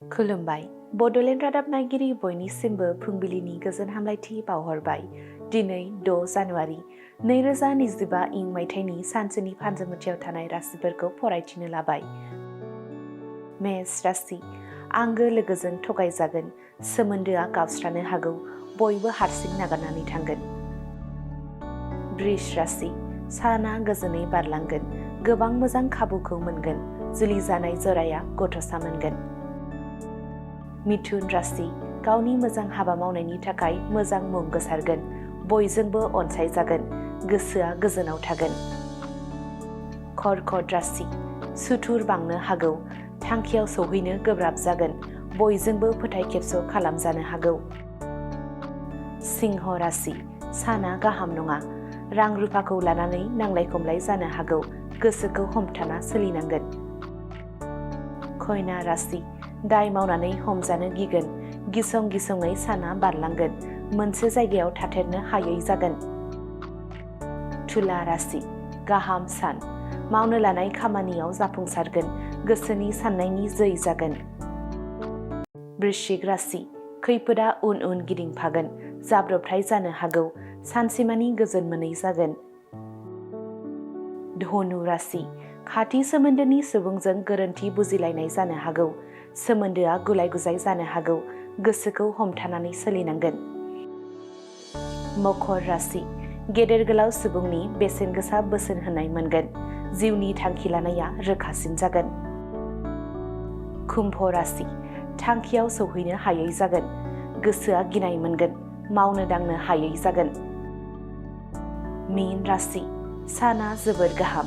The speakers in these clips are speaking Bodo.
खुलुमबाय बड'लेण्ड रादाब नायगिरि बयनिसिमबो फुंबिलिनि गोजोन हामलायथि बावहरबाय। दिनै 6 जानुवारि 2025 इं मायथाइनि सानसेनि फानजामुथियाव थानाय राशिफोरखौ फरायथिनो लाबाय। मेष राशि, आंगो लोगोजों थगायजागोन, सोमोन्दोआ गावस्रानो हागौ, बयबो हारसिं नागारनानै थांगोन। वृष राशि, साना गोजोनै बारलांगोन, गोबां मोजां खाबुखौ मोनगोन, जुलि जानाय जराया गथ'सा मोनगोन। मिथुन राशि, गावनि मोजां हाबा मावनायनि थाखाय मोजां मुं गोसारगोन, बयजोंबो अनसायजागोन, गोसोआ गोजोनाव थागोन। कर्कट राशि, सुथुर बांनो हागौ, थांखियाव सौहैनो गोब्राब जागोन, बयजोंबो फोथाय खेबस' खालामजानो हागौ। सिंह राशि, साना गाहाम नङा, रां रुफाखौ लानानै नांलाय खमलाय जानो हागौ, गोसोखौ हमथाना सोलिनांगोन। कन्या राशि, दाय मावनानै हमजानो गिगोन, गिसं गिसङै साना बारलांगोन, मोनसे जायगायाव थाथेरनो हायै जागोन। तुला राशि, गाहाम सान, मावनो लानाय खामानियाव जाफुंसारगोन, गोसोनि साननायनि जै जागोन। वृश्चिक राशि, खैफोदा उन उन गिदिंफागोन, जाब्रबथाय जानो हागौ, सानसेमानि गोजोन मोनै जागोन। धनु राशि, खाथि सोमोन्दोनि सुबुंजों गोरोन्थि बुजिलायनाय जानो हागौ, सोमोन्दोआ गुलाय गुजाय जानो हागौ, गोसोखौ हमथानानै सोलिनांगोन। मकर राशि, गेदेर गोलाव सुबुंनि बेसेन गोसा बोसोन होनाय मोनगोन, जिउनि थांखि लानाया रोखासिन जागोन। कुम्भ राशि, थांखियाव सौहैनो हायै जागोन, गोसोआ गिनाय मोनगोन, मावनो दांनो हायै जागोन। मीन राशि, साना जोबोर गाहाम,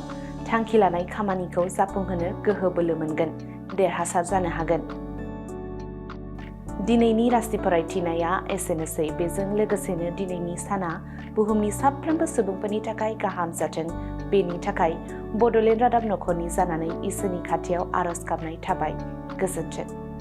थांखि लानाय खामानिखौ जाफुंहोनो गोहो बोलो मोनगोन, देरहासार जानो हागोन। दिनैनि राशि फरायथिनाया एसेनोसै। बेजों लोगोसेनो दिनैनि साना बुहुमनि साफ्रोमबो सुबुंफोरनि थाखाय गाहाम जाथों, बेनि थाखाय बड'लेण्ड रादाब नखरनि जानानै इसोरनि खाथियाव आरज गाबनाय थाबाय। गोजोन्थों।